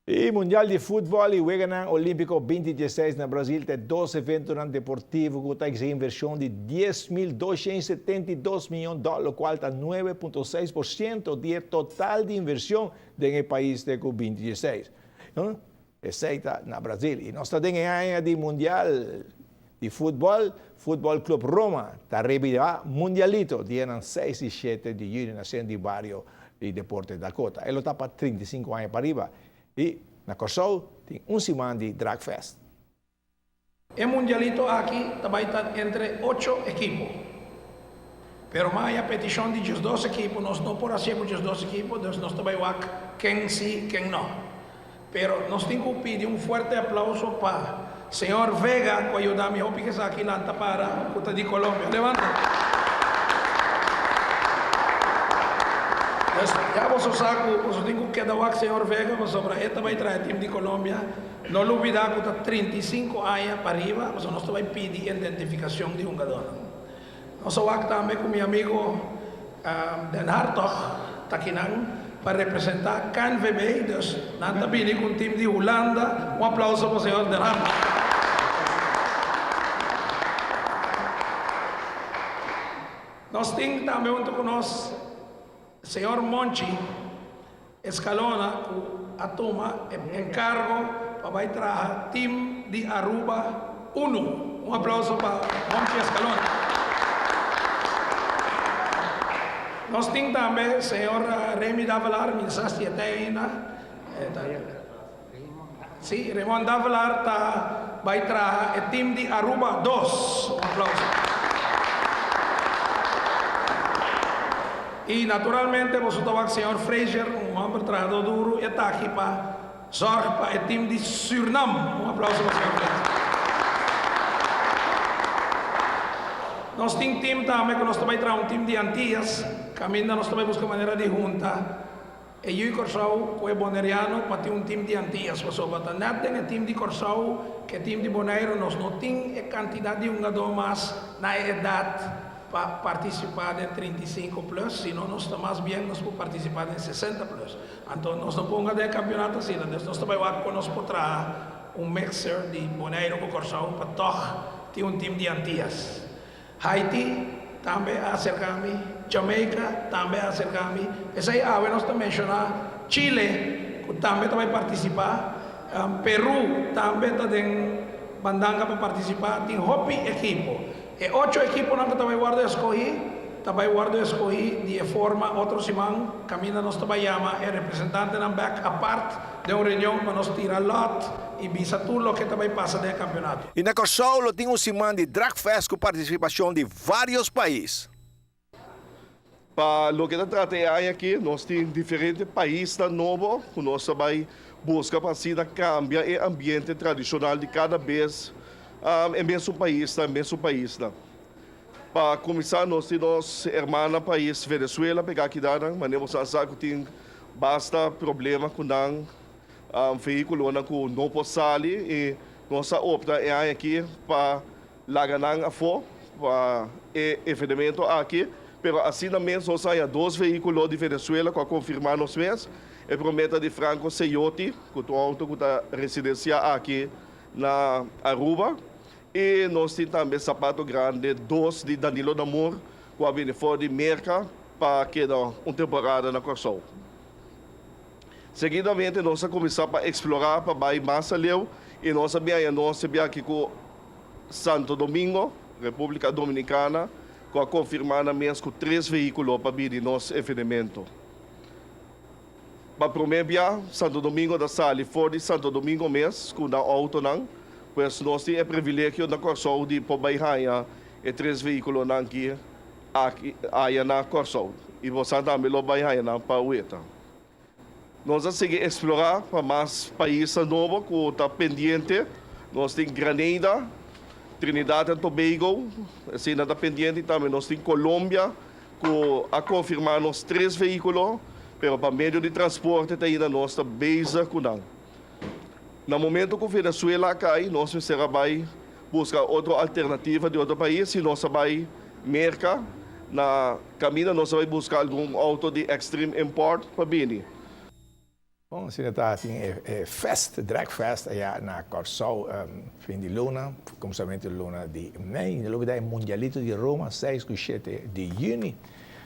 E Mundial di Futbòl i Weganan Olímpiko 2016 na Brazil ta e dos eventonan deportivo ku ta eksihí invershon di 10,272 miyon dòler, lokual ta 9.6% di e total di invershon den e pais te ku 2016. Esei ta na Brazil. I nos ta den e aña di Mundial di Futbòl. Futbòl Club Roma ta rebirá Mundialito dianan 6 i 7 di yüni na Sentro di Bario di Deporte Dakota. E lo ta pa 35 aña pariba. I na Kòrsou tin un siman di Dragfest. E mundialito aki ta bai ta entre ocho ekipo. Pero maya petishon di 12 ekipo nos no por hasié ku 12 ekipo, dus nos ta bai wak ken si ken no. Pero nos tin ku pidi un fuerte aplauso pa señor Vega ku a yuda mi hopi ku esaki lanta para ku ta di Colombia. Levanta. Dus ya boso sa ku boso tin ku keda wak señor Vega pasobra e ta bai traha e team di Colombia. No lubida ku ta 35 aña pariba pasobra nos ta bai pidi identifikashon di hungadónan. Nos a wak tambe ku mi amigo Den Hartog ta kinan pa representá KNVB, dus nan ta bini ku un tim di Hulanda. Un aplauso pa señor Den Hartog. Nos tin tambe huntu ku nos señor Monchi Escalona ku a tuma e enkargo pa bai traha tim di Aruba Unu. Un aplauso pa Monchi Escalona. Nos tin tambe señor Remy Davelaar, mi sa si e ta ainda. Si, Raymond Davelaar ta bai traha e tim di Aruba dos. Un aplauso. I naturalmente boso ta wak señor Frazier, un homber trahadó duru, e ta aki pa zorg pa e tim di Surnam. Un aplauso pa señor Frazier. Nos tin tim tambe ku nos ta bai traha un tim di Antillas, kaminda nos ta bai buska manera di hunta E yu Kòrsou ku e Boneriano pa tin un tim di Antias pasobra ta nèt den e tim di Kòrsou ku e tim di Boneiru nos no tin e kantidat di hungadó mas na e edat pa partisipá den 35 plus sino nos ta mas bien nos por partisipá den 60 plus anto nos no por hunga den e kampionato asina dus nos ta bai wak kon nos por traha un mixer di Boneiru ku Kòrsou pa tòg tin un tim di Antias. Haiti tambe a aserká mi, Jamaica tambe a aserká mi. Esei awe nos ta menshoná Chile ku tambe ta bai partisipá, Peru tambe ta den bandanga pa partisipá. Tin hopi ekipo. E ocho ekiponan ku ta bai wòrdu eskohí ta bai wòrdu eskohí di e forma otro siman kaminda nos ta bai yama e representantenan bèk apart den un reunion pa nos tira lòt i bisa tur loke ta bai pasa den e kampionato. I na Kòrsou lo tin un siman di Dragfest ku partisipashon di vários pais. Pa loke ta trata e aña aki nos tin diferente paisnan nobo ku nos ta bai buska pa asina kambia e ambiente tradishonal di kada bes e mesun paisnan, e mesun paisnan. Pa kuminsá nos tin nos hermana pais Venezuela pegá akidanan, manera bo sa sa ku tin basta problema ku nan vehíkulonan ku no por sali i nos a opta e aña aki pa laga nan afó pa e evenemento aki. Pero asina mes nos a haña dos vehíkulo di Venezuela ku a konfirmá nos mes. E promé ta di Franco Ceyotti ku ta un outo ku ta residensiá aki na Aruba. I nos tin tambe Zapato Grande dos di Danilo Damour ku a bini for di Merka pa keda un temporada na Kòrsou. Seguidamente nos a kuminsá pa eksplorá pa bai mas aleu i nos a bin haña nos te biaha aki ku Santo Domingo, Repúblika Dominikana, ku a konfirmá nan mes ku tres vehíkulo pa bini nos evenemento. Pa promé bia, Santo Domingo ta sali for di Santo Domingo mes ku nan outonan, pues nos tin e privilegio na Kòrsou di por bai haña e tres vehíkulonan ki aki aya na Kòrsou i bosan tambe lo bai haña nan pa weta. Nos a sigui eksplorá pa mas paisnan nobo ku ta pendiente. Nos tin Grenada, Trinidad and Tobago, eseinan ta pendiente i tambe nos tin Colombia ku a konfirmá nos tres vehíkulo, pero pa medio di transporte te ainda nos ta bezig ku nan. Na momento ku Venezuela a kai, nos mester a bai buska otro alternativa di otro pais i nos a bai Merka, na kaminda nos a bai buska algun outo di Extreme Import pa bini. Bon, asina ta tin e fest, drag fest aya na Kòrsou fin di luna, kuminsamentu di luna di mei. No lubidá e Mundialito di Roma, 6 ku 7 di yüni.